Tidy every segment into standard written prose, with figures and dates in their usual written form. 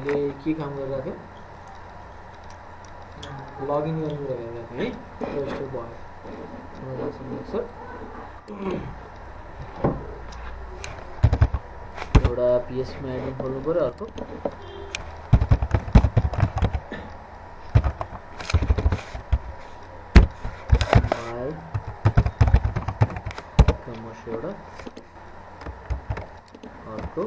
हामीले के काम गरिरहेको थियो लगइन गर्ने कुरा गरिरहेको थियौँ है रजिस्टर भयो एउटा पिएसमा एडमिन खोल्नु पर्यो अर्को एउटा अर्को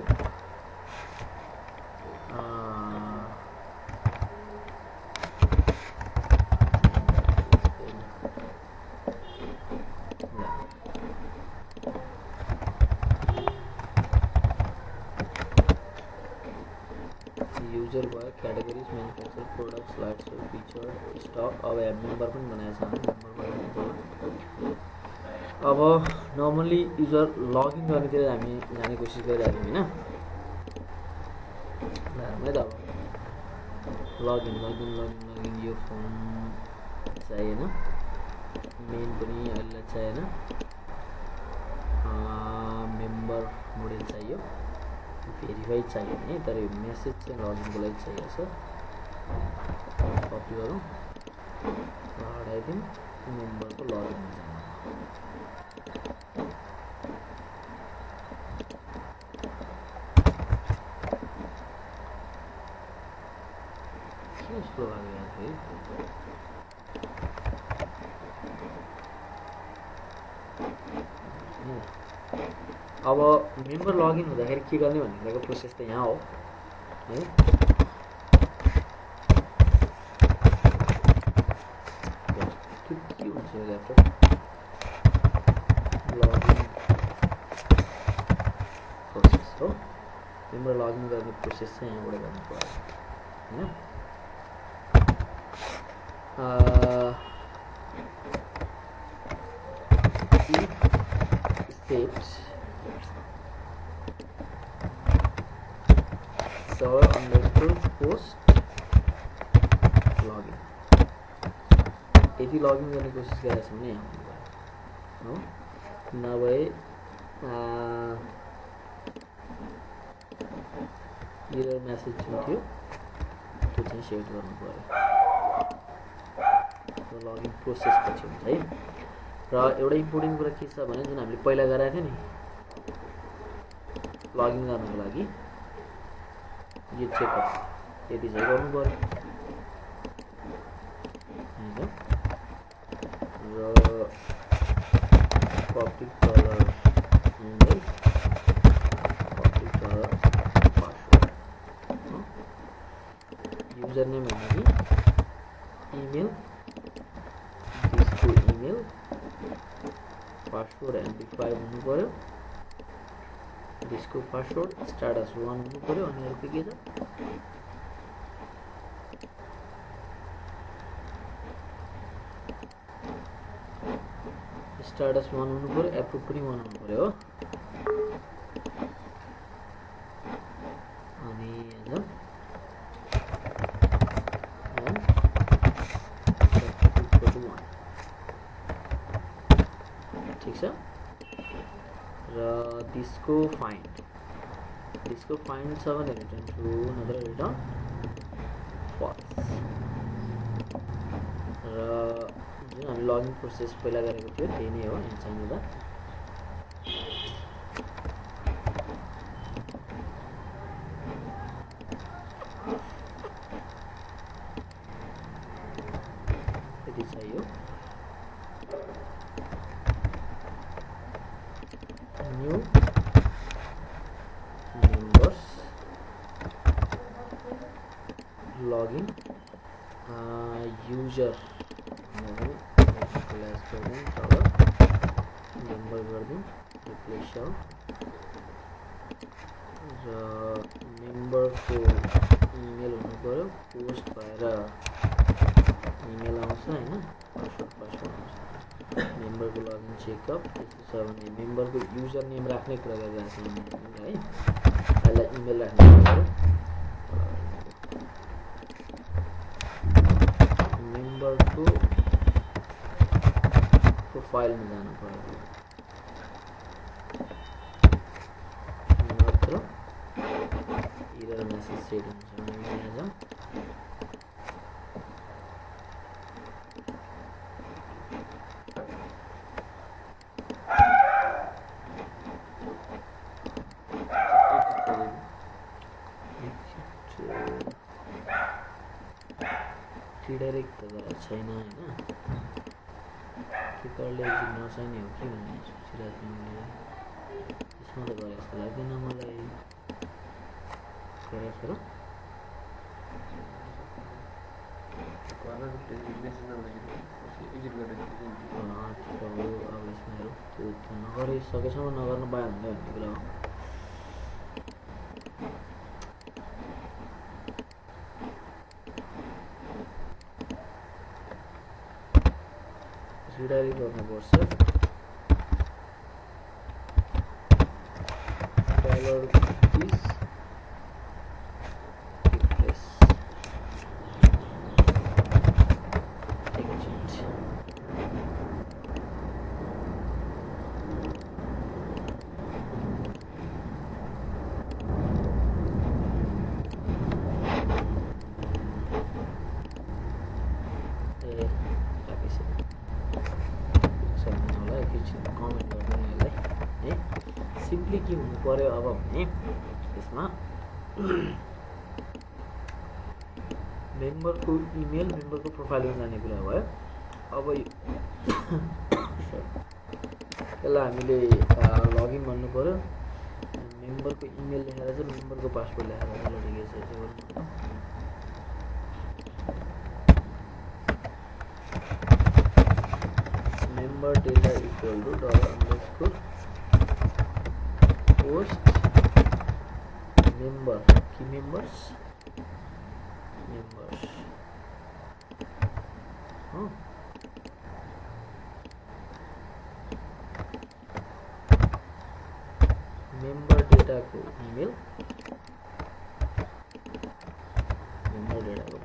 यूजर भयो categories manufacture product slides feature stock अब एड मेम्बर पनि बनाएको छ अब नर्मली युजर लगइन गर्नेतिर हामी जाने कोसिस गरिरहेको थियौँ हैन है त अब लगइन यो फर्म चाहिएन मेन पनि अहिले चाहिएन मेम्बर मोडेल चाहियो भेरिफाइड चाहियो है तर यो मेसेज चाहिँ लगइनको लागि चाहिएको छ कपी गरौँ हटाइदिउँ मेम्बरको लगइन अब मेम्बर लगइन हुँदाखेरि के गर्ने भन्ने कुराको प्रोसेस त यहाँ हो है के हुन्छ यो ल्यापटप लगइन प्रोसेस हो मेम्बर लगइन गर्ने प्रोसेस चाहिँ यहाँबाट गर्नु पर्यो हैन state server underscore post login यदि लगइन गर्ने कोसिस गरेको छ भने यहाँ हो नभए एरर मेसेज थियो त्यो चाहिँ सेट गर्नु पर्यो लगइन प्रोसेस पछि हुन्छ है र एउटा इम्पोर्टेन्ट कुरा के छ भने जुन हामीले पहिला गराएको थियो नि लगइन गर्नको लागि यो चेकअप यति चाहिँ गर्नु पर्यो हैन र public colour email public colour password user name भनेको इमेल त्यसको इमेल पासवर्ड MP5 हुनु पर्यो त्यसको पासवर्ड स्ट्याटस 1 हुनु पर्यो अनि अर्को के छ स्ट्याटस 1 हुनु पर्यो एप्रुभ पनि 1 हुनु पर्यो हो अनि ठीक छ र disco find छ भने return true नत्र return false र जुन हामी लगइन प्रोसेस पहिला गरेको थियो त्यही नै हो यहाँ चाहिने त यति चाहियो new members login user class गर्दिन तल मेम्बर गर्दिन रिप्लेस र मेम्बरको इमेल हुनु पर्यो पोस्ट भएर इमेल आउँछ हैन पासवर्ड आउँछ मेम्बरको लगइन चेकअप त्यस्तो छ भने मेम्बरको युजर नेम राख्ने कुरा गरिरहेको छ है यसलाई इमेल राख्नु पर्यो मेम्बरको प्रोफाइलमा जानु पर्यो नत्र error message सेट हुन्छ भने यहाँ जाउँ रिडाइरेक्ट त गरेको छैन हैन के करले एक्जिट नचाहिने हो कि भन्ने सोचिरहेको थिएँ मैले यसमा त गरे जस्तो लाग्दैन मलाई गरेको छ र अब यसमा हेरौँ त्यो नगरिसकेसम्म नगर्नु पायो भने भन्ने कुरा हो रिडाइरेक्ट गर्नुपर्छ $is replace exit सिम्पली के हुनु पर्यो अब भने यसमा मेम्बरको इमेल मेम्बरको प्रोफाइलमा जाने कुरा भयो अब यसलाई हामीले लगइन भन्नु पर्यो मेम्बरको इमेल लेखेर चाहिँ मेम्बरको पासवर्ड लेखेर ल ठिकै छ यसो गर्नु member data equal to $_post member key members member data को email member data को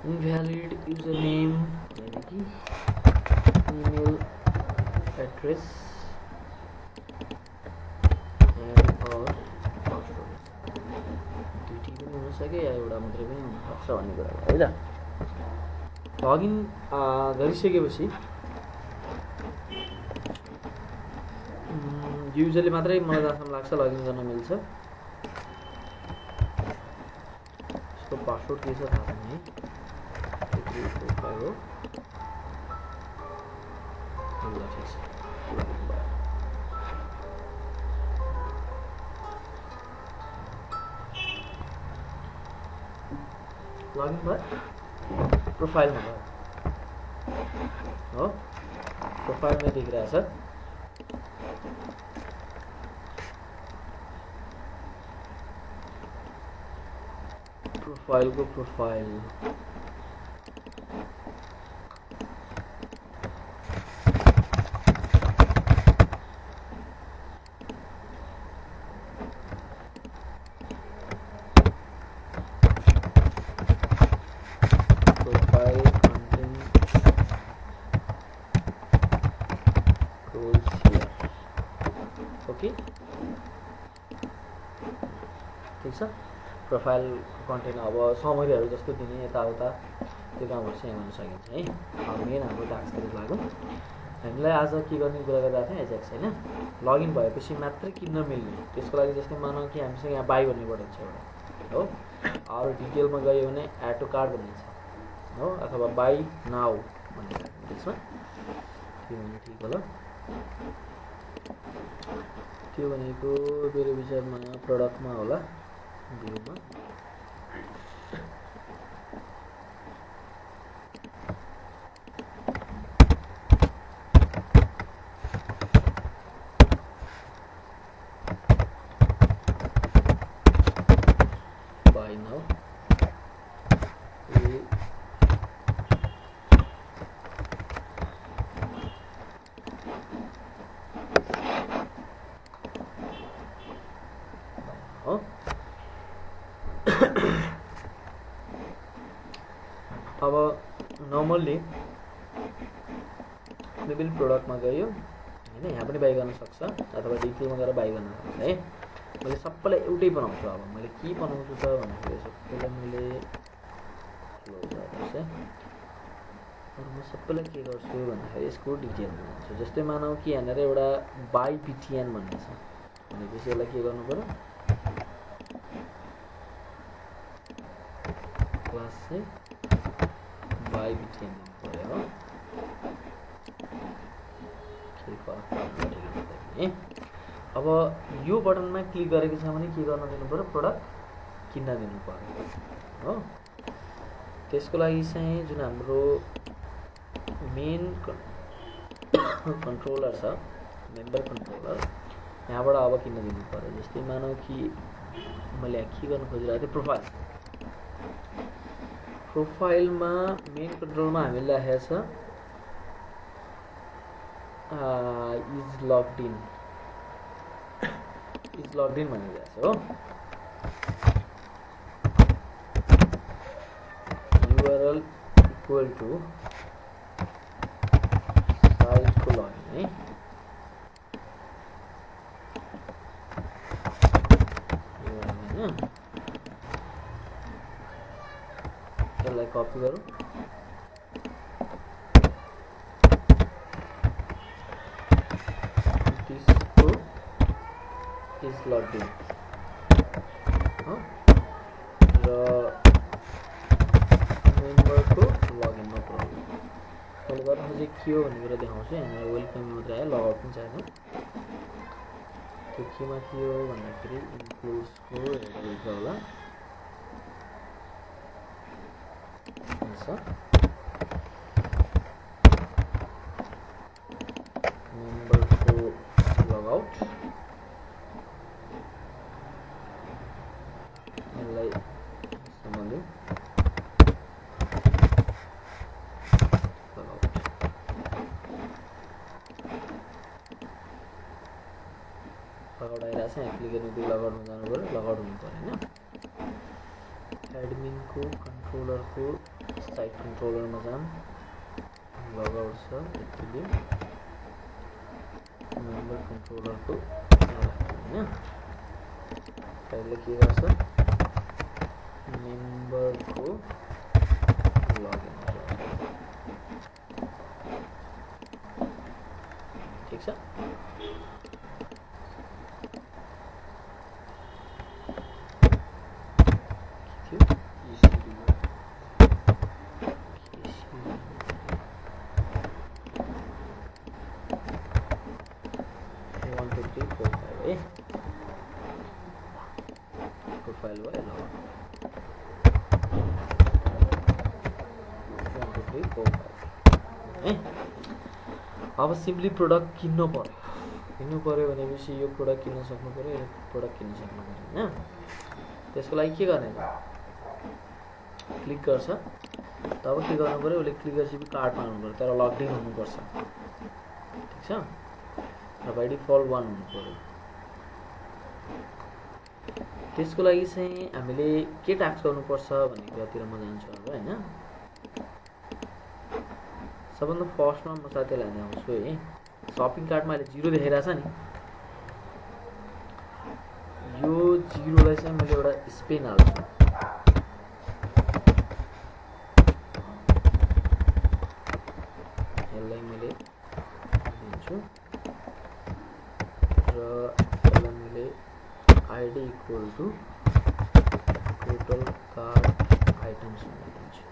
invalid username यानी कि email address and or password दुईटी पनि हुन सक्यो या एउटा मात्रै पनि हुन सक्छ भन्ने कुरा हो है त लगइन गरिसकेपछि युजरले मात्रै मलाई जहाँसम्म लाग्छ लगइन गर्न मिल्छ यसको पासवर्ड के छ थाहा छैन है लगइन भयो प्रोफाइलमा भयो हो प्रोफाइलमा देखिरहेछ प्रोफाइलको प्रोफाइल प्रोफाइल कन्टेन्ट अब समरीहरू जस्तो दिने यताउता त्यो कामहरू चाहिँ गर्न सकिन्छ है मेन हाम्रो टास्कतिर लाग्यो हामीलाई आज के गर्ने कुरा गरिरहेको थियौँ एजेक्स होइन लगइन भएपछि मात्रै किन्न मिल्ने त्यसको लागि जस्तै मानौँ कि हामीसँग यहाँ बाई भन्ने बटन छ एउटा हो अरू डिटेलमा गयो भने एड टु कार्ट भन्ने छ हो अथवा बाई नाउ भन्ने त्यसमा त्यो भने ठिक होला त्यो भनेको मेरो विचारमा प्रडक्टमा होला भ्यूमा buy now नर्मल्ली कुनै पनि प्रोडक्टमा गयो हैन, यहाँ पनि बाइ गर्न सक्छ अथवा डिटेलमा गएर बाइ गर्न सक्छ है। मैले सबैलाई एउटै बनाउँछु। अब मैले के बनाउँछु त भन्दाखेरि सबैलाई मैले म सबैलाई के गर्छु भन्दाखेरि यसको डिटेल बनाउँछु। जस्तै मानौँ कि यहाँनिर एउटा बाई बिटिएन भन्ने छ भनेपछि यसलाई के गर्नु पर्यो, क्लास चाहिँ बाई बिटिएन दिनु पर्यो हो। केही फरक पर्दैन। अब यो बटनमा क्लिक गरेको छ भने के गर्न दिनु पर्यो, प्रोडक्ट किन्न दिनु पर्यो हो। त्यसको लागि चाहिँ जुन हाम्रो मेन कन्ट्रोलर छ, मेम्बर कन्ट्रोलर, यहाँबाट अब किन्न दिनु पर्यो। जस्तै मानौँ कि मैले यहाँ के गर्न खोजिरहेको थिएँ, प्रोफाइल। प्रोफाइलमा मेन कन्ट्रोलमा हामीले राखेको छ इज लग्ड इन भनिरहेको छ हो। URL इक्वल टु साइटको लगइन है। यसलाई कपी गरौँ, इज लग्ड इन र मेम्बरको लगइनमा प्रब्लम। मैले गर्न खोजेको के हो भन्ने कुरा देखाउँछु। यहाँनिर वेलकम मात्रै आयो, लगआउट पनि छैन। त्यो केमा थियो भन्दाखेरि इन्क्लुड्सको एउटा हुन्छ होला मेम्बरको लगआउट, यसलाई सम्हाल्यो लगआउट। लगआउट आइरहेको छ, यहाँ क्लिक गर्नु त्यो लगआउटमा जानु पऱ्यो, लगआउट हुनु पऱ्यो होइन। एडमिनको कन्ट्रोलरको साइट कन्ट्रोलरमा जाम, लगआउट छ यतिले। मेम्बर कन्ट्रोलरको होइन, अहिले के गर्छ, मेम्बरको लगइन ठिक छ। प्रोफाइल भयो ल 1 2 3 4 5 है। अब सिम्पली प्रोडक्ट किन्नु पर्यो भनेपछि यो प्रोडक्ट किन्न सक्नु पर्यो, यो प्रोडक्ट किन्न सक्नु पर्यो हैन। त्यसको लागि के गर्ने, क्लिक गर्छ, तब के गर्नु पर्यो, उसले क्लिक गरेपछि कार्डमा हाल्नु पर्यो, तर लग्ड इन हुनुपर्छ ठिक छ। र बाइ डिफल्ट 1 हुनु पर्यो। त्यसको लागि चाहिँ हामीले के टास्क गर्नुपर्छ भन्ने कुरातिर म जान्छु अब हैन। सबभन्दा फर्स्टमा म साथीलाई ल्याउँछु है। शपिङ कार्टमा अहिले 0 देखाइरहेछ नि, यो 0 लाई चाहिँ मैले एउटा स्पेन हाल्छु। यसलाई मैले दिन्छु र यसलाई मैले ID equal to total card items भनेर दिन्छु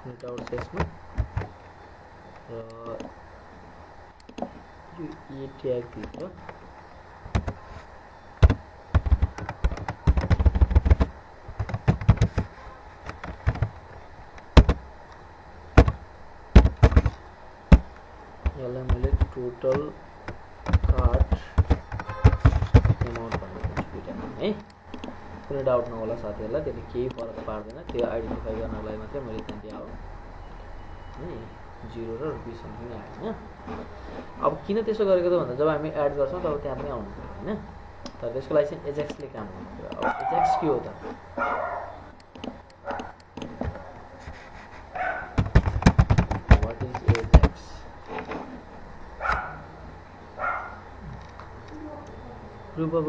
कुनै डाउट छ यसमा। र यो ए ट्याग भित्र यसलाई मैले टोटल कार्ड अमाउन्ट भनेर दिन्छु दुईटामा है। कुनै डाउट नहोला साथीहरूलाई, त्यसले केही फरक पार्दैन, त्यो आइडेन्टिफाई गर्नलाई मात्रै मैले त्यहाँ दिए हो है। 0 र रुपैयाँ समथिङ आयो हैन। अब किन त्यसो गरेको त भन्दा जब हामी एड गर्छौँ तब त्यहाँ पनि आउनु पर्यो हैन। तर त्यसको लागि चाहिँ एजेक्सले काम गर्नु पर्यो। अब एजेक्स के हो त, group of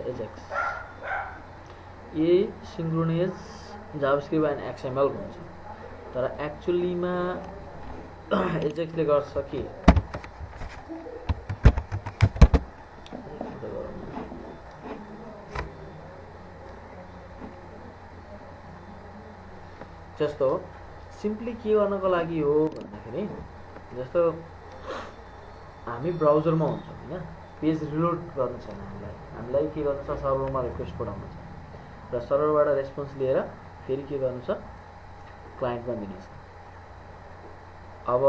AJAX asynchronous JavaScript and XML भन्छ तर एक्चुअलीमा एजेक्सले गर्छ के जस्तो सिम्पली के गर्नको लागि हो भन्दाखेरि जस्तो हामी ब्राउजरमा हुन्छौँ हैन पेज रिलोड गर्नु छैन हामीलाई के गर्नु छ सर्भरमा रिक्वेस्ट पठाउनु छ र सर्भरबाट रेस्पोन्स लिएर फेरि के गर्नु छ क्लाइन्टमा दिनु छ अब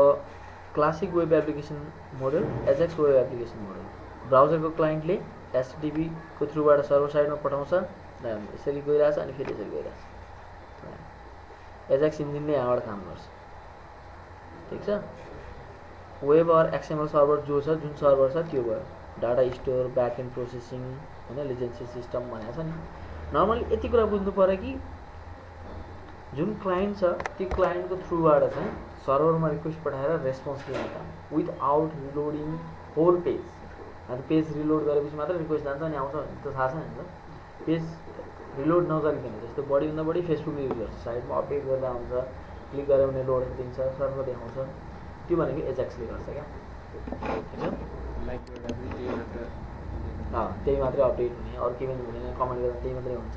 classic web application model AJAX web application model ब्राउजरको क्लाइन्टले एचटीटीपी को थ्रुबाट सर्भर साइडमा पठाउँछ यसरी गइरहेछ अनि फेरि यसरी गइरहेछ एजेक्स इन्जिनले यहाँबाट काम गर्छ ठीक छ वेब और एक्सएमएल सर्भर जो छ जुन सर्भर छ त्यो भयो डाटा स्टोर ब्याकएन्ड प्रोसेसिङ हैन लेजेन्सी सिस्टम भनेको छ नि नर्मली यति कुरा बुझ्नु पर्यो कि जुन क्लाइन्ट छ त्यो क्लाइन्टको थ्रुबाट चाहिँ सर्भरमा रिक्वेस्ट पठाएर रेस्पोन्स लिने काम विथआउट रिलोडिङ होल पेज अनि पेज रिलोड गरेपछि मात्र रिक्वेस्ट जान्छ अनि आउँछ भने त थाहा छैन नि त पेज रिलोड नगरिकन जस्तो बढीभन्दा बढी फेसबुकले युज गर्छ साइडमा अपडेट गर्दा आउँछ क्लिक गऱ्यो भने लोड दिन्छ सर्भर देखाउँछ त्यो भनेको एजेक्सले गर्छ क्या हैन त्यही मात्रै अपडेट हुने अरू केही पनि हुँदैन कमेन्ट गर्दा त्यही मात्रै हुन्छ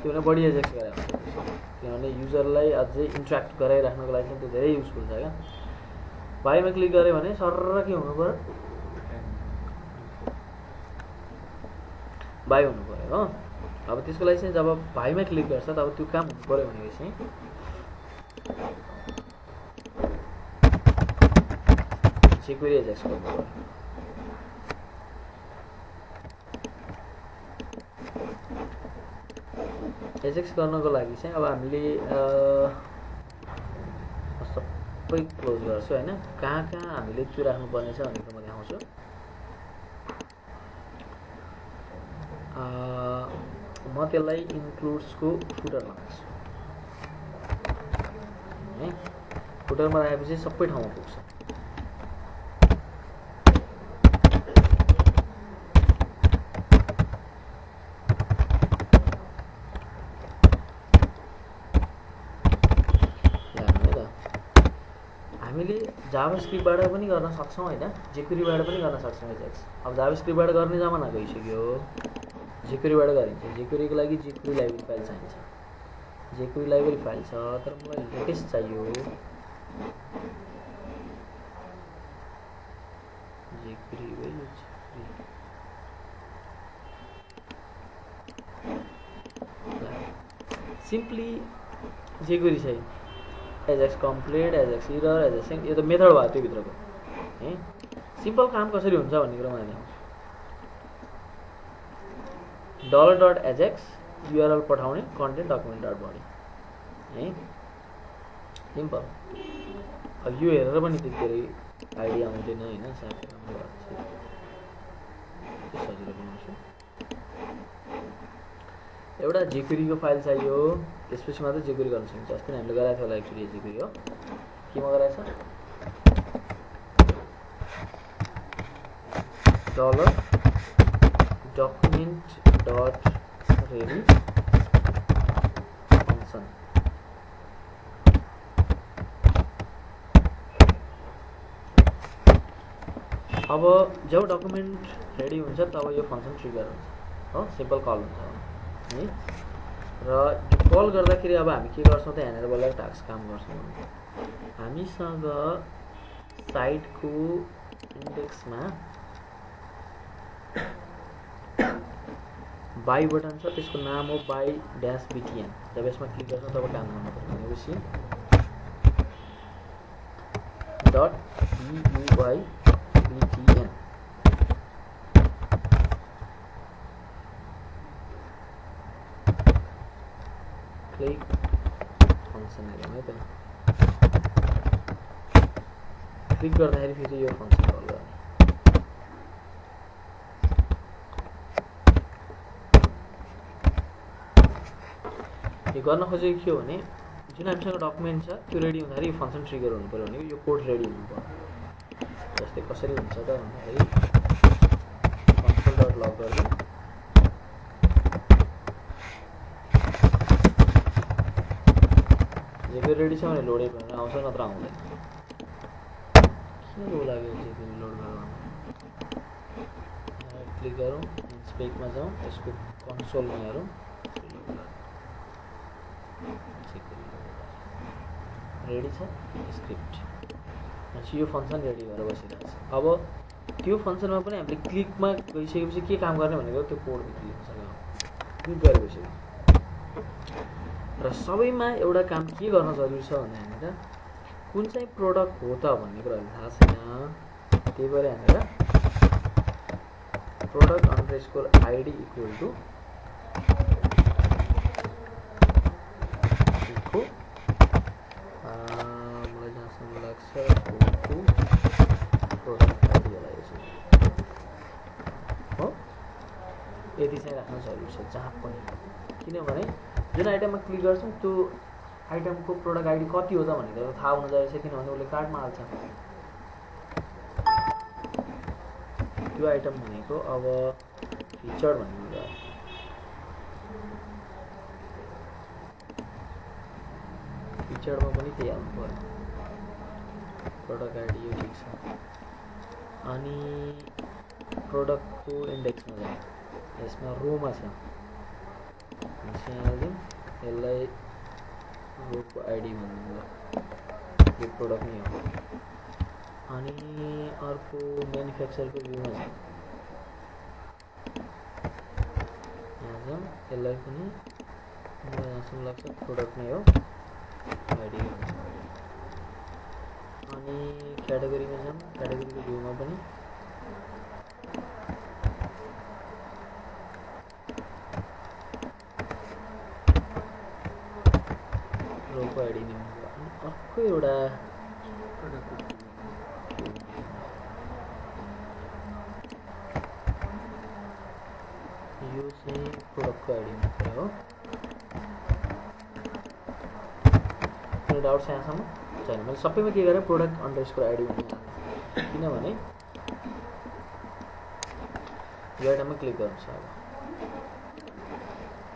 त्यो भने बढी एजेक्स गरेर हुन्छ किनभने युजरलाई अझै इन्ट्र्याक्ट गराइराख्नको लागि चाहिँ त्यो धेरै युजफुल छ क्या बाईमा क्लिक गऱ्यो भने सर्र के हुनु पर्यो बाई हुनु पर्यो हो अब त्यसको लागि चाहिँ जब भाइमा क्लिक गर्छ तब त्यो काम हुनु पर्यो भनेपछि सेक्युरिटी एजेक्स गर्नु पर्यो एजेक्स गर्नको लागि चाहिँ अब हामीले सबै क्लोज गर्छु हैन कहाँ हामीले त्यो राख्नुपर्ने छ भनेको म देखाउँछु म त्यसलाई इन्क्लुड्सको फुटरमा राख्छु है फुटरमा राखेपछि सबै ठाउँमा पुग्छ हामीले जावास्क्रिप्टबाट पनि गर्न सक्छौँ हैन जेक्युरीबाट पनि गर्न सक्छौँ एजेक्स अब जावास्क्रिप्टबाट गर्ने जमाना गइसक्यो जेक्युरीबाट गरिन्छ जेक्युरीको लागि जेक्युरी लाइब्रेरी फाइल चाहिन्छ जेक्युरी लाइब्रेरी फाइल छ तर मलाई लेटेस्ट चाहियो जेक्युरी सिम्पली जेक्युरी चाहिँ Ajax complete Ajax error Ajax यो त मेथड भयो त्यो भित्रको है सिम्पल काम कसरी हुन्छ भन्ने कुरा मैले $.ajax URL पठाउने कन्टेन्ट डकुमेन्ट.body है सिम्पल अब यो हेरेर पनि त्यति आइडिया आउँदैन हैन साथै राम्रो छ सजिलो बनाउँछु एउटा जेक्युरीको फाइल चाहियो त्यसपछि मात्र जेक्युरी गर्न सकिन्छ अस्ति नै हामीले गराएको थियो होला एक्चुअली जेक्युरी हो केमा गराएछ $document.ready फंक्शन अब जब डकुमेन्ट रेडी हुन्छ तब यो फंक्शन ट्रिगर हुन्छ हो सिम्पल कल हुन्छ है र कल गर्दाखेरि अब हामी के गर्छौं त यहाँनिर बल्ल टास्क काम गर्छौं हामीसँग साइटको इन्डेक्समा बाई बटन छ त्यसको नाम हो by-btn जब यसमा क्लिक गर्छौं तब काम गर्नु पर्छ भनेपछि .by-btn क्लिक फंक्शन हेरौँ है त क्लिक गर्दाखेरि फेरि यो फंक्शन कल गर्ने यो गर्न खोजेको के हो भने जुन हामीसँग डकुमेन्ट छ त्यो रेडी हुँदाखेरि यो फंक्शन ट्रिगर हुनु पर्यो भने यो कोड रेडी हुनु पर्यो जस्तै कसरी हुन्छ त भन्दाखेरि यो रेडी छ भने लोडै गरेर आउँछ नत्र आउँदैन के हो लाग्यो चाहिँ तिमी लोड गरौँ क्लिक गरौँ इन्स्पेक्टमा जाउँ यसको कन्सोलमा हेरौँ रेडी छ स्क्रिप्ट भनेपछि यो फङ्सन रेडी भएर बसिरहेको छ अब त्यो फङ्सनमा पनि हामीले क्लिकमा गइसकेपछि के काम गर्ने भनेको त्यो कोडभित्र लेख्न क्लिक गरेपछि र सबैमा एउटा काम के गर्न जरुरी छ भने हामीलाई कुन चाहिँ प्रोडक्ट हो त भन्ने कुराहरू थाहा छैन त्यही भएर हामीलाई product underscore ID equal to मलाई जहाँसम्म लाग्छ प्रोडक्ट आइडी होला हो यति चाहिँ राख्न जरुरी छ जहाँ पनि किनभने जुन आइटममा क्लिक गर्छौँ त्यो आइटमको प्रोडक्ट आइडी कति हो त भनेर थाहा हुन जरुरी छ किनभने उसले कार्डमा हाल्छ त्यो आइटम भनेको अब फिचर भन्ने कुरा फिचरमा पनि त्यही हाल्नु पर्यो प्रोडक्ट आइडी यो ठिक छ अनि प्रोडक्टको इन्डेक्समा जाउँ यसमा रोमा छ हालिदिउँ यसलाई रोको आइडी भन्नु ल यो प्रोडक्ट नै हो अनि अर्को म्यानुफ्याक्चरको भ्यूमा छ यहाँ जाउँ यसलाई पनि मलाई जहाँसम्म लाग्छ प्रोडक्ट नै हो आइडी अनि क्याटेगोरीमा जाउँ क्याटेगोरीको भ्यूमा पनि रोको आइडी नै हुन्छ अनि अर्को एउटा यो चाहिँ प्रोडक्टको आइडी मात्र हो कुनै डाउट छ यहाँसम्म छैन मैले सबैमा के गरेँ प्रोडक्ट अन्डरस्कोर आइडी भन्ने हालेँ किनभने यो आइटममा क्लिक गर्नु छ अब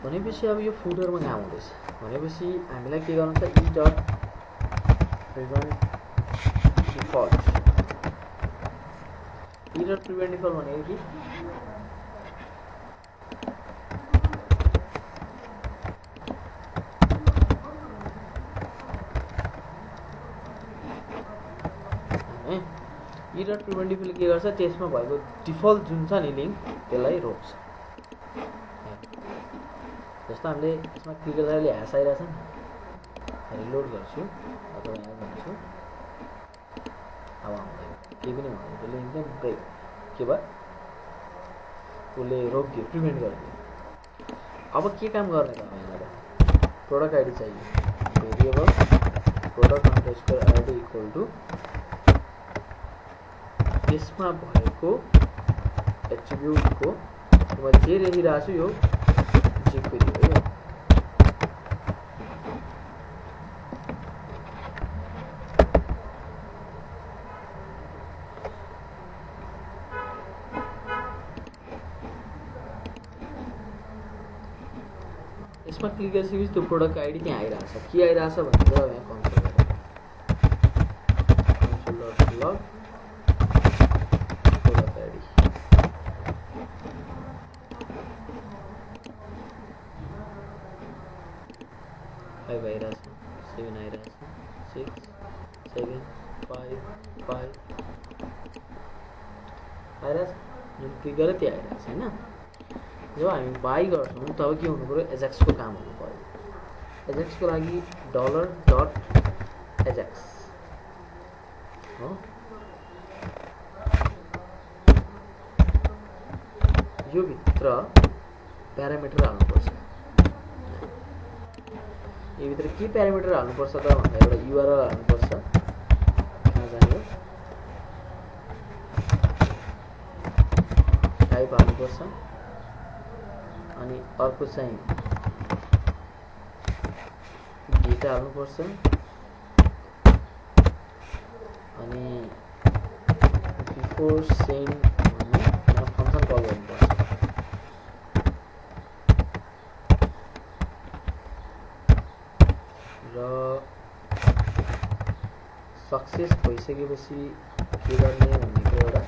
भनेपछि अब यो फुटरमा काम हुँदैछ भनेपछि हामीलाई के गर्नु छ ई डट प्रिभेन्ट डिफल्ट ई डट प्रिभेन्ट डिफल्ट भनेको कि ई डट प्रिभेन्ट डिफल्ट के गर्छ त्यसमा भएको डिफल्ट जुन छ नि लिङ्क त्यसलाई रोक्छ जस्तो हामीले यसमा क्लिक गर्दाखेरि ह्यास आइरहेछ नि रिलोड गर्छु अथवा यहाँ भन्छु अब आउँदैन केही पनि हुँदैन त्यसले एकदम ब्रेक के भयो उसले रोकिदियो प्रिभेन्ट गरिदियो अब के काम गर्ने त यहाँबाट प्रोडक्ट आइडी चाहियो variable product underscore ID equal to यसमा भएको एट्रिब्युटको म जे लेखिरहेको छु यो जिक्वेरी हो यसमा क्लिक गरेपछि त्यो प्रोडक्ट आइडी त्यहाँ आइरहेछ के आइरहेछ भने चाहिँ यहाँ कन्सोल डट लग प्रोडक्ट आइडी 5 आइरहेछ 7 आइरहेछ 6 7 5 5 आइरहेछ जुन क्लिक गरेर त्यो आइरहेछ हैन जब हामी बाई गर्छौं तब के हुनु पर्यो एजेक्स को काम हुनु पर्यो एजेक्स को लागि $.ajax हो यो भित्र प्यारामिटर हाल्नु पर्छ यो भित्र के प्यारामिटर हाल्नु पर्छ त भन्दा एउटा URL हाल्नु पर्छ कहाँ जाने टाइप हाल्नु पर्छ अनि अर्को चाहिँ डेटा हाल्नु पर्छ अनि बिफोर सेन्ड भन्ने फंक्सन कल गर्नुपर्छ र सक्सेस भइसकेपछि के गर्ने भनेको एउटा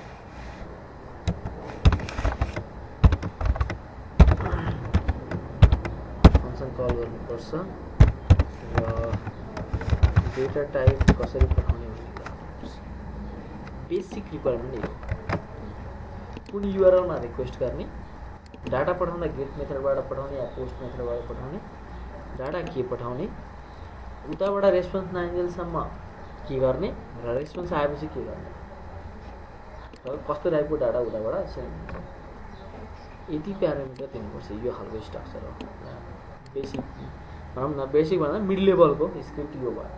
फंक्सन कल गर्नुपर्छ र डेटा टाइप कसरी पठाउने भन्ने गर्नुपर्छ। बेसिक रिक्वायरमेन्ट यही हो। कुन URL मा रिक्वेस्ट गर्ने, डाटा पठाउँदा गेट मेथडबाट पठाउने या पोस्ट मेथडबाट पठाउने, डाटा के पठाउने, उताबाट रेस्पोन्स नआइन्जेलसम्म के गर्ने र रेस्पोन्स आएपछि के गर्ने र कस्तो टाइपको डाटा उताबाट सेन्ड हुन्छ। यति प्यारामिटर दिनुपर्छ। यो खालको स्ट्रक्चर हो। बेसिक भनौँ न, बेसिक भन्दा मिड लेभलको स्क्रिप्ट यो भयो।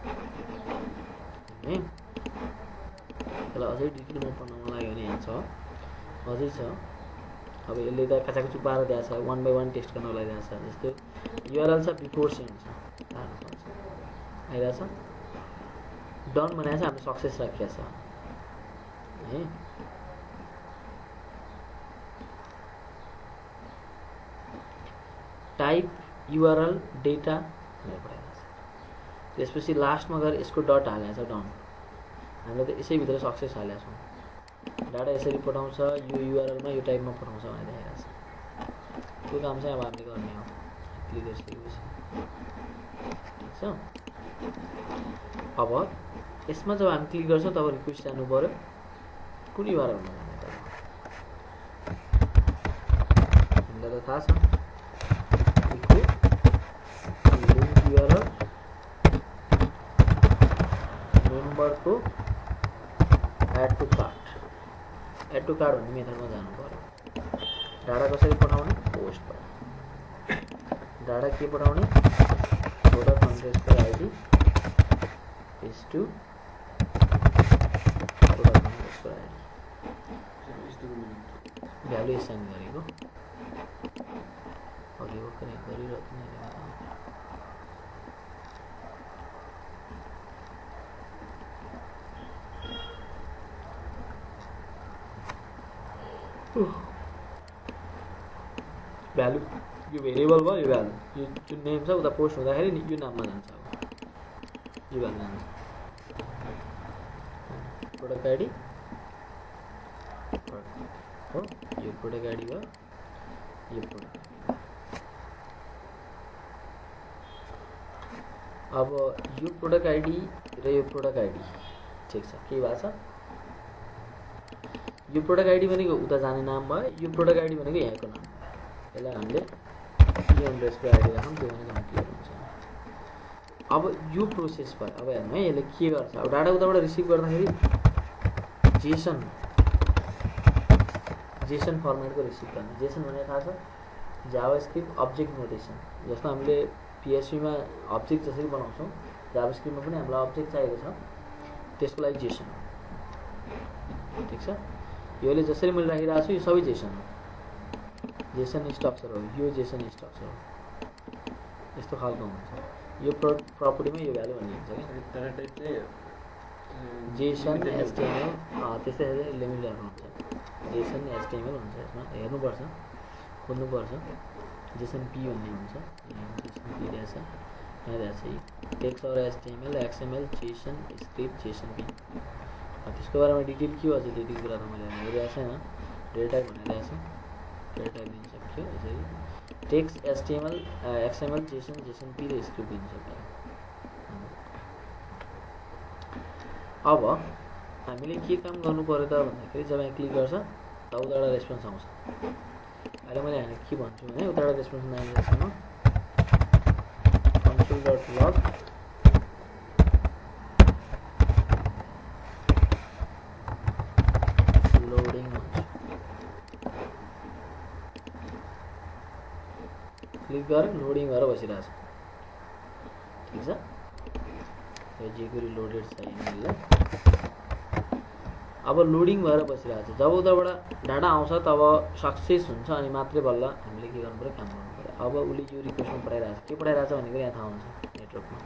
यसलाई अझै डिटेलमा पढ्न मन लाग्यो भने यहाँ छ, अझै छ। अब यसले त काचाकुचु पारेर दिएको छ, 1 by 1 टेस्ट गर्नको लागि दिएको छ। जस्तो URL छ, बिफोर सेन्ड छ, आइरहेछ। डन भनेको छ, हामीले सक्सेस राखेको छ है। टाइप URL डेटा भनेर पठाइरहेछ। त्यसपछि लास्टमा गएर यसको डट हालेको छ, डन। हामीले त यसैभित्र सक्सेस हालेका छौँ। डाटा यसरी पठाउँछ, यो URL मा यो टाइपमा पठाउँछ भनेर देखाइरहेछ। त्यो काम चाहिँ अब हामीले गर्ने हो। क्लिक गरिसकेपछि ठिक छ। अब यसमा जब हामी क्लिक गर्छौँ तब रिक्वेस्ट जानु पर्यो कुन URL मा जाने त हामीलाई त थाहा छ। URL मेम्बरको एड टु कार्ट भन्ने मेथडमा जानु पर्यो। डाटा कसरी पठाउने, पोस्टबाट। डाटा के पठाउने, product underscore ID is to product underscore ID value assign गरेको अघि भर्खरै गरिरहेको भ्यालु यो भेरिएबल भयो। यो भ्यालु यो जुन नेम छ उता पोस्ट हुँदाखेरि यो नाममा जान्छ। अब यो भ्यालु जान्छ प्रोडक्ट ID हो। यो प्रोडक्ट ID भयो, यो प्रोडक्ट। अब यो प्रोडक्ट ID र यो प्रोडक्ट ID ठिक छ, के भएको छ। यो प्रोडक्ट ID भनेको उता जाने नाम भयो, यो प्रोडक्ट ID भनेको यहाँको नाम भयो। यसलाई हामीले यो अन्डरस्कोर ID राखौँ, त्यो भनेको हामी क्लियर हुन्छ। अब यो प्रोसेस भयो। अब हेर्नु है, यसले के गर्छ। अब डाटा उताबाट रिसिभ गर्दाखेरि जेसन फर्मेटको रिसिभ गर्ने। जेसन भनेको थाहा छ, जावास्क्रिप्ट अब्जेक्ट नोटेसन। जस्तो हामीले PHP मा अब्जेक्ट जसरी बनाउँछौँ, जावास्क्रिप्टमा पनि हामीलाई अब्जेक्ट चाहिएको छ, त्यसको लागि जेसन हो। ठिक छ। योले जसरी मैले राखिरहेको छु यो सबै जेसन हो। जेसन स्ट्रक्चर हो, यो जेसन स्ट्रक्चर हो। यस्तो खालको हुन्छ। यो प्रपर्टीमा यो भ्यालु भन्ने हुन्छ कि जेसन HTML त्यस्तै लिमिटर हुन्छ। जेसन HTML हुन्छ। यसमा हेर्नुपर्छ, खोल्नुपर्छ। जेसन P भन्ने हुन्छ। जेसन P रहेछ, यहाँ रहेछ। टेक्स्ट और HTML XML Jason script Jason P। त्यसको बारेमा डिटेल के हो अझै त्यति कुरा त मैले हेरिरहेको छैन। डेटा टाइप भनेर रहेछ, डेटा टाइप दिन सक्यो। यसरी text HTML XML Jason P र स्क्रिप्ट दिन सक्यो। अब हामीले के काम गर्नु पर्यो त भन्दाखेरि जब यहाँ क्लिक गर्छ तब उताबाट रेस्पोन्स आउँछ। अहिले मैले यहाँ के भन्छु भने उताबाट रेस्पोन्स नआइन्जेलसम्म console.log लोडिङ क्लिक गरेर लोडिङ भएर बसिरहेछ। ठिक छ। यो जेक्युरी लोडेड छ यिनीहरूलाई। अब लोडिङ भएर बसिरहेछ। जब उताबाट डाटा आउँछ तब सक्सेस हुन्छ अनि मात्रै बल्ल हामीले के गर्नु पर्यो, काम गर्नु पर्यो। अब उसले यो रिक्वेस्टमा पठाइरहेछ, के पठाइरहेछ भनेको यहाँ थाहा हुन्छ नेटवर्कमा।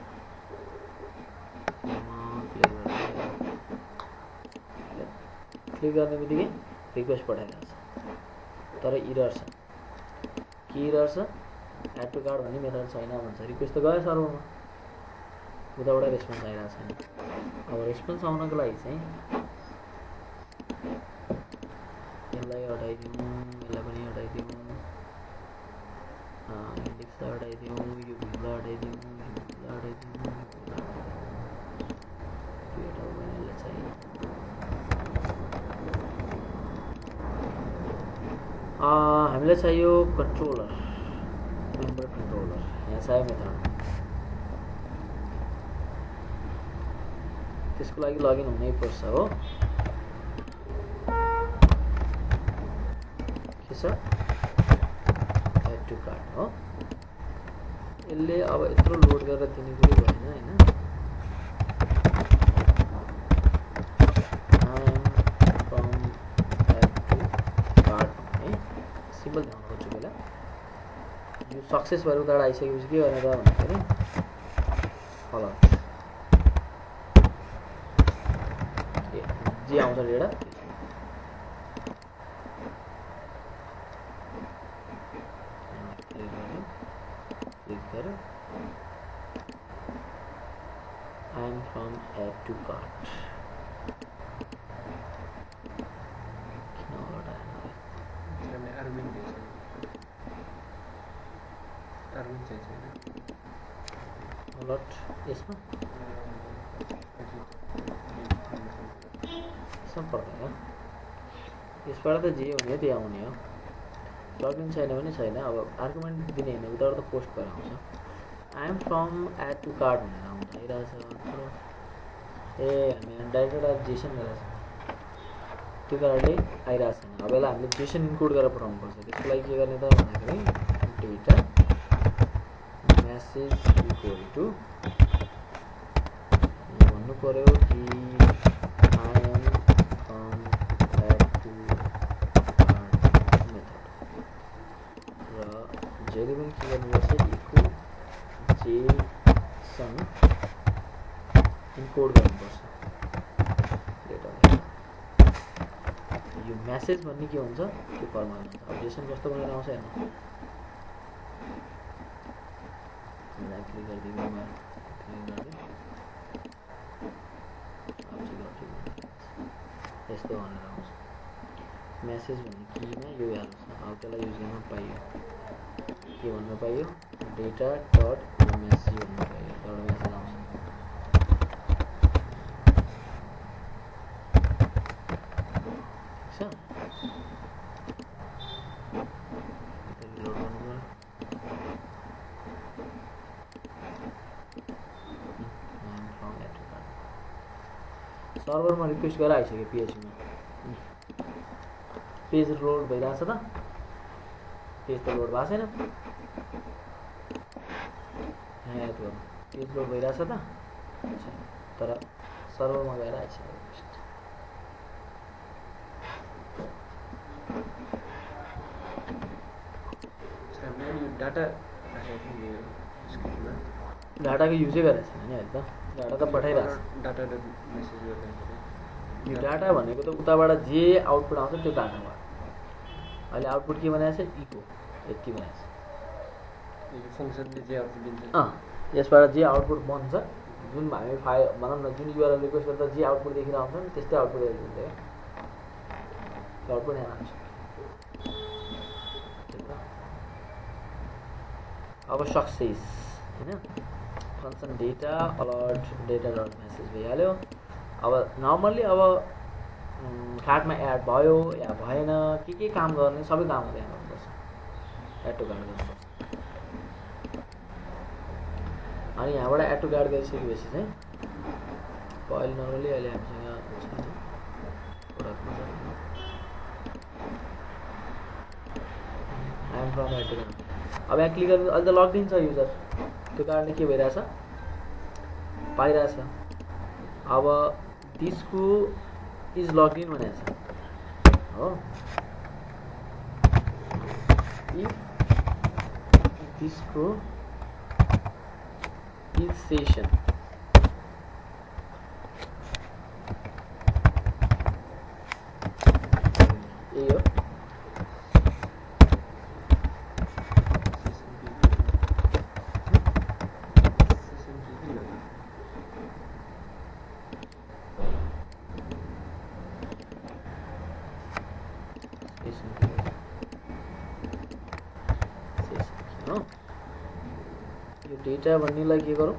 क्लिक गर्ने बित्तिकै रिक्वेस्ट पठाइरहेछ, तर इरर छ। के इरर छ, एड टु कार्ट भन्ने मेथड छैन भन्छ। रिक्वेस्ट त गयो सर्भरमा, उताबाट रेस्पोन्स आइरहेको छैन। अब रेस्पोन्स आउनको लागि चाहिँ यसलाई हटाइदिउँ, यसलाई पनि हटाइदिउँ, इन्डेक्सलाई हटाइदिउँ, यो भिउलाई हटाइदिउँ, यो भिउलाई हटाइदिउँ, यो हटाउँ भने यसलाई चाहिँ हामीलाई चाहियो कन्ट्रोलर, मेम्बर कन्ट्रोलर। यहाँ चाहियो मेथड, त्यसको लागि लगइन हुनै पर्छ हो। के छ एड टु कार्ट हो। यसले अब यत्रो लोड गरेर दिने कुरो भएन हैन। सिम्पल ध्यान खोज्छु पहिला यो सक्सेस भएर उताबाट आइसकेपछि के गर्ने त भन्दाखेरि फलोट जे आउँछ डेटा क्लिक गरेर I am from add to cart। यसमा पर्दैन, यसबाट त जे हुने त्यही आउने हो। लगइन छैन भने छैन। अब आर्गुमेन्ट दिने होइन, उताबाट त पोस्ट गरेर आउँछ। I am from add to cart भनेर आउँछ आइरहेछ। ए हामी डाइरेक्ट जेसन गरेर त्यो कारणले आइरहेको छैन। अब यसलाई हामीले जेसन इन्क्लुड गरेर पठाउनु पर्छ। त्यसको लागि के गर्ने त भन्दाखेरि डेटा मेसेज इक्वल टु भन्नु पर्यो कि I am from add to cart method र जहिले पनि के गर्नुपर्छ इको जेसन इन्कोड गर्नुपर्छ डेटामा। यो मेसेज भन्ने के हुन्छ त्यो फर्ममा हुन्छ। अब जेसन कस्तो बनाएर आउँछ हेर्नु, क्लिक गरिदिनु, यस्तो भनेर आउँछ। मेसेज भन्ने कीमा यो हाल्छ। अब त्यसलाई युज गर्न पाइयो, के भन्न पाइयो डेटा डट मेसेज भन्न पाइयो। डट मेसेज आउँछ। सर्भरमा रिक्वेस्ट गरेर आइसक्यो पिएचपीमा। पेज लोड भइरहेछ त, पेज त लोड भएको छैन। यहाँ याद गर्नु, पेज लोड भइरहेछ त, तर सर्भरमा गएर आइसक्यो रिक्वेस्ट। डाटाको युजै गरेको छैन नि अहिले त। डाटा त पठाइरहेको छ। यो डाटा भनेको त उताबाट जे आउटपुट आउँछ त्यो डाटा भयो। अहिले आउटपुट के बनाएको छ इको यति बनाएको छ। यसबाट जे आउटपुट बन्छ, जुन हामी फाइल भनौँ न जुन युआरएल रिक्वेस्ट गर्दा जे आउटपुट देखिरहेको हुन्छ नि त्यस्तै आउटपुट दिन्छ। आउटपुट यहाँ आउँछ। अब सक्सेस हैन, function data alert data dot message भइहाल्यो। अब नर्मल्ली अब कार्डमा एड भयो या भएन, के काम गर्ने सबै काम यहाँ गर्नुपर्छ। एड टु कार्ड गर्नुपर्छ। अनि यहाँबाट एड टु कार्ड गरिसकेपछि चाहिँ अहिले नर्मल्ली अहिले हामीसँग छैन प्रोडक्टमा छ। I am from add to card. अब यहाँ क्लिक गर्नु, अहिले त लगइन छ युजर, त्यो कारणले के भइरहेछ पाइरहेछ। अब दिसको इज लगइन भनेको छ हो। इफ दिसको इज सेसन यही हो। हो यो डेटा भन्नेलाई के गरौँ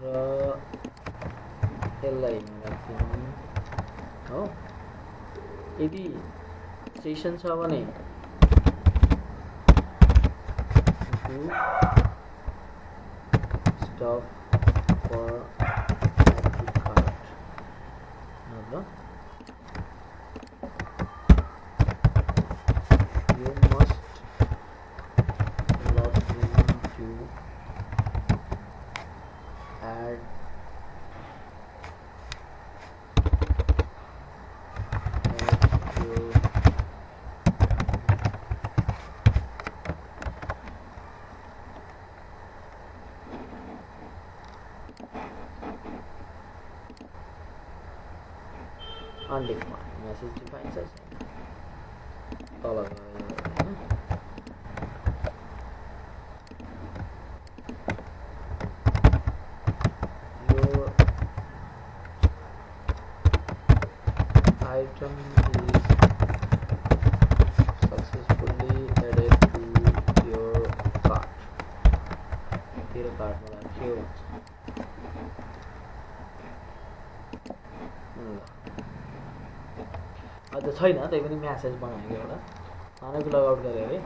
र यसलाई हो यदि सेसन छ भने stop for active cart मतलब you must log in to add your undefined message defines as तल your item is successfully added to your cart तेरो कार्टमा राख्यो अझ छैन त्यही पनि म्यासेज बनाएको एउटा सानो लग आउट गरे अरे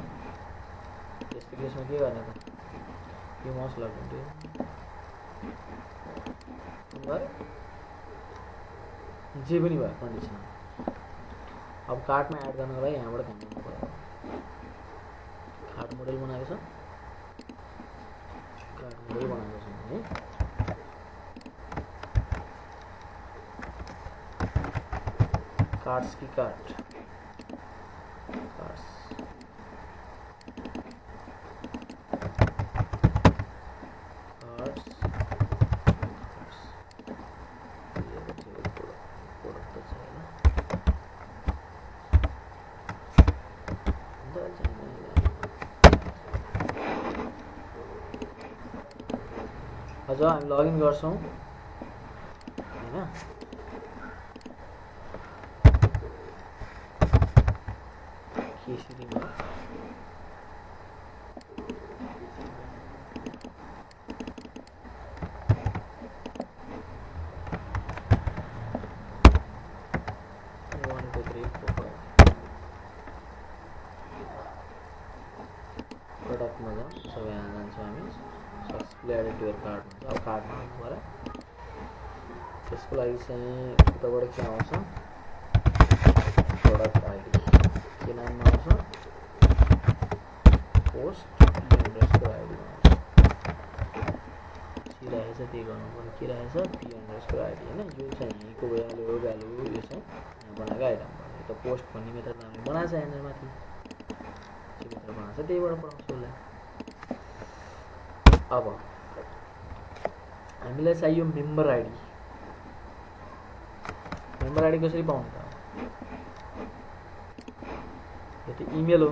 त्यस्तो केसमा के गर्ने त यो मस्ट लग इन गरे जे पनि भयो कन्डिसन अब कार्टमा एड गर्नको लागि यहाँबाट काम गर्नु पर्यो कार्ट मोडल बनाएको छ कार्ट मोडल बनाएको छ है कार्ड्स की कार्ट कार्ड्स अझ हामी लगइन गर्छौँ हैन केसरी मा प्रोडक्टमा जाउँ सबै यहाँ जान्छौँ हामी successfully added to your cart भन्छ अब कार्टमा आउनु पर्यो त्यसको लागि चाहिँ उताबाट के आउँछ प्रोडक्ट आइडी के नाममा आउँछ पोस्ट पी__आइडीमा आउँछ के रहेछ त्यही गर्नु पर्ने के रहेछ पी__आइडी हैन यो चाहिँ यहीँको भ्यालु यो चाहिँ यहाँ बनाएको आइटम भयो त पोस्ट भन्ने मेथड हामीले बनाएको छ यहाँनिर माथि त्यो मेथड बनाएको छ त्यहीबाट पढाउँछु उसलाई अब हामीलाई चाहियो मेम्बर आइडी कसरी पाउनु त यो त इमेल हो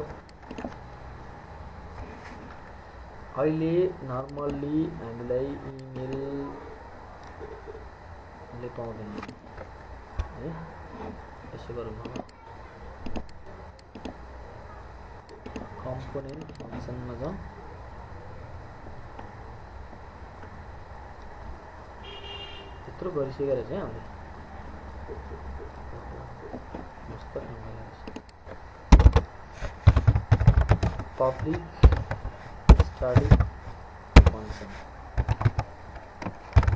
अहिले नर्मल्ली हामीलाई इमेलले पाउँदैन है यसो गरौँ न कम्पोनेन्ट फङ्सनमा जाउँ त्यत्रो गरिसकेर चाहिँ हामीले मस्त काम गरेको public study function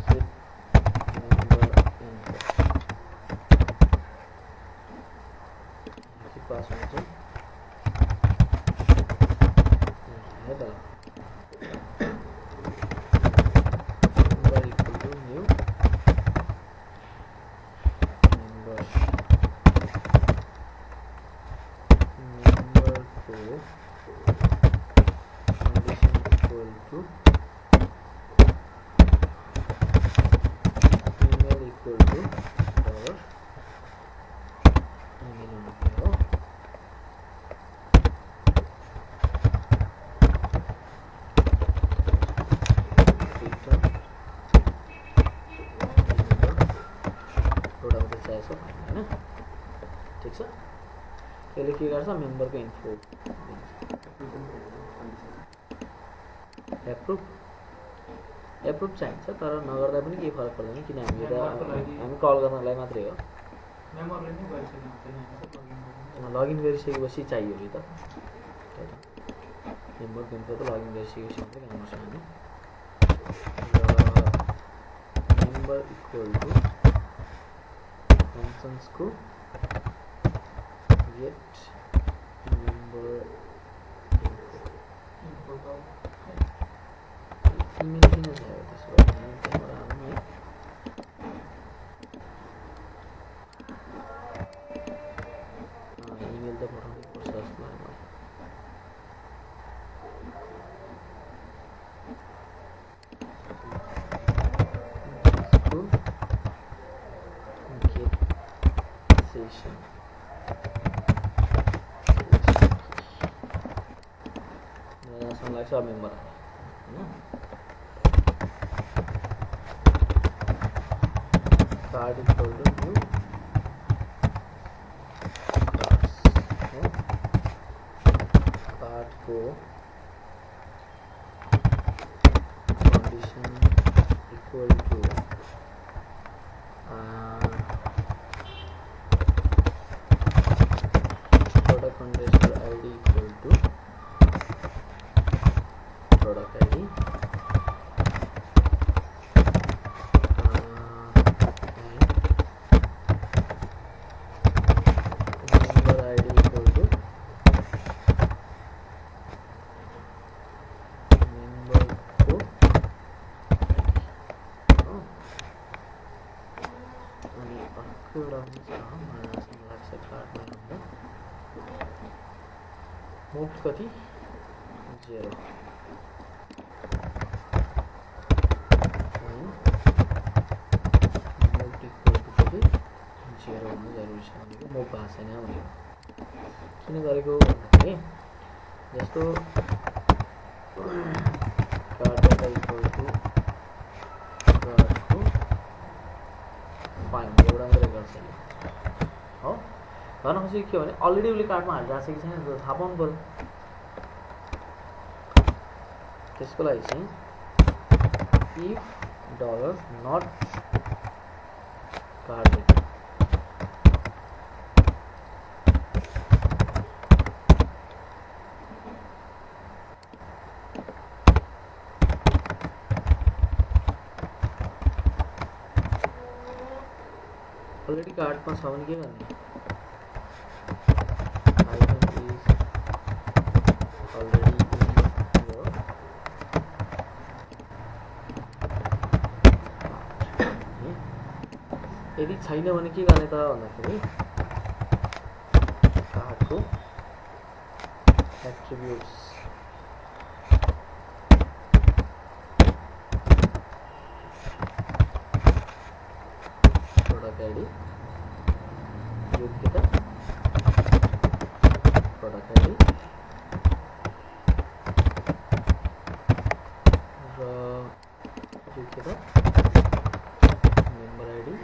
set member info के पास हुन्छ है त member equal to new member to condition equal to चाहिएको छ हैन ठीक छ त्यसले के गर्छ मेम्बरको इन्फो एप्रुभ चाहिन्छ तर नगर्दा पनि केही फरक पर्दैन किन हामी कल गर्नलाई मात्रै हो लगइन गरिसकेपछि चाहियो कि त मेम्बरको इन्फो त लगइन गरिसकेपछि मात्रै काम गर्छौँ हामी र मेम्बर इक्वल टु फङ्सन्सको गेट मेम्बर इमेल किन चाहियो त्यसो भए त्यहाँबाट हालौँ है इमेल त पठाउनै पर्छ जस्तो लाग्यो लाग्छ member card equal to new कार्डको condition equal to product underscore id equal to product id and member id equal to member को अनि अर्को एउटा हुन्छ मलाई जस्तो लाग्छ कार्डमा नम्बर मोड कति 0 मोड इक्वल टु कति 0 हुनु जरुरी छ भनेको मोड भएको छैन भनेको किन गरेको भन्दाखेरि जस्तो कार्ड डाटा इक्वल टु कार्डको फाइन एउटा मात्रै गर्छ हो भन्न खोजेको के भने अलरेडी उसले कार्डमा हालिरहेको छ कि छैन थाहा पाउनु पर्यो त्यसको लागि चाहिँ if dollar not card already कार्डमा छ भने के गर्ने item is already यदि छैन भने के गर्ने त भन्दाखेरि कार्डको एट्रिब्युट्स प्रोडक्ट आइडी योग्यता प्रोडक्ट आइडी र योग्यता मेम्बर आइडी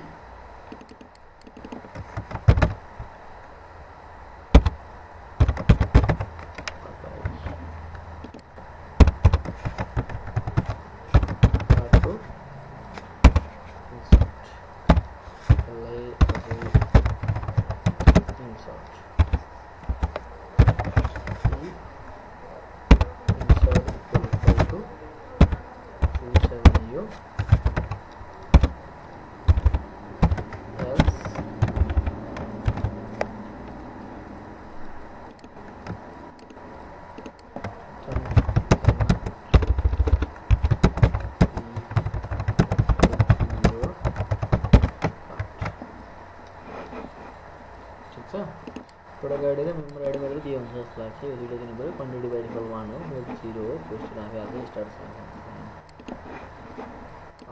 प्रोडक्ट आइडी र मेम्बर आइडी मात्रै दिए हुन्छ जस्तो लाग्छ यो दुईटा दिनु पऱ्यो क्वान्टिटी बाइ डिफल्ट 1 हो मोड 0 हो पोस्ट आफै हाल्दै स्टार्ट छ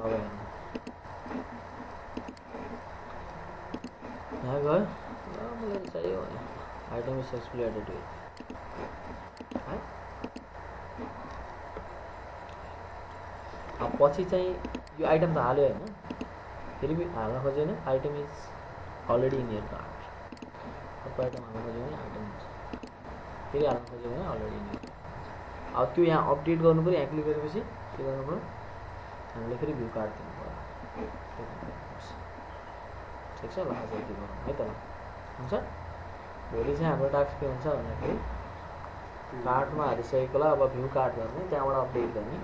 अब यहाँ गयो मलाई चाहियो आइटम इज सक्सेसफुली एडेड है अब पछि चाहिँ यो आइटम त हाल्यो हैन फेरि हाल्न खोजेन item is already in your cart तपाईँ आइटम हाल्न खोज्यो भने आइटम हुन्छ फेरि हाल्न खोज्यो भने अलरेडी इन यर अब त्यो यहाँ अपडेट गर्नु पऱ्यो यहाँ क्लिक गरेपछि के गर्नु पऱ्यो हामीले फेरि भ्यू कार्ड दिनु पऱ्यो ठिक छ ल आज यति गरौँ है त ल हुन्छ भोलि चाहिँ हाम्रो टास्क के हुन्छ भन्दाखेरि कार्डमा हालिसकेकोलाई अब भ्यू कार्ड गर्ने त्यहाँबाट अपडेट गर्ने